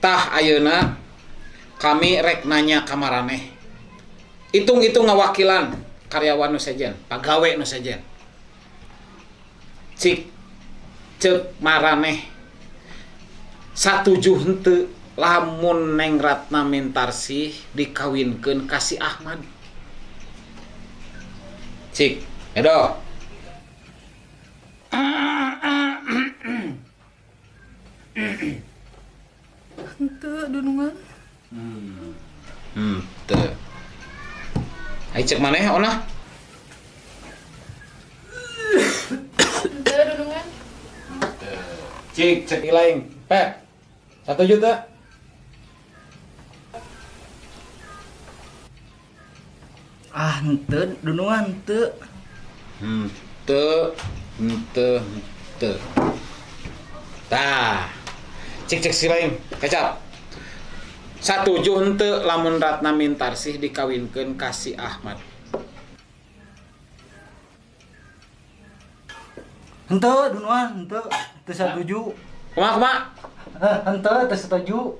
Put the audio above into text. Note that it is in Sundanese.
Tah ayeuna kami rek nanya ka maraneh. Hitung-hitung ngawakilan karyawan nu sejen, pagawe nu sejen. Cik ceuk maraneh satuju henteu lamun Neng Ratna Mintarsih dikawinkeun ka si Ahmad? Cik, Edo. Henteu dunungan. Henteu. Ai cek maneh Ona? Henteu dunungan. Cik, cek ilaing. Pep. 1 juta. Ah, henteu dunungan henteu. Henteu, henteu, henteu. Tah. Cik cek si lain, kecap. Satuju henteu lamun Ratna Mintarsih dikawinkeun ka si Ahmad? Henteu dunungan henteu, teu satuju. Kumaha kumaha? Henteu teu setuju.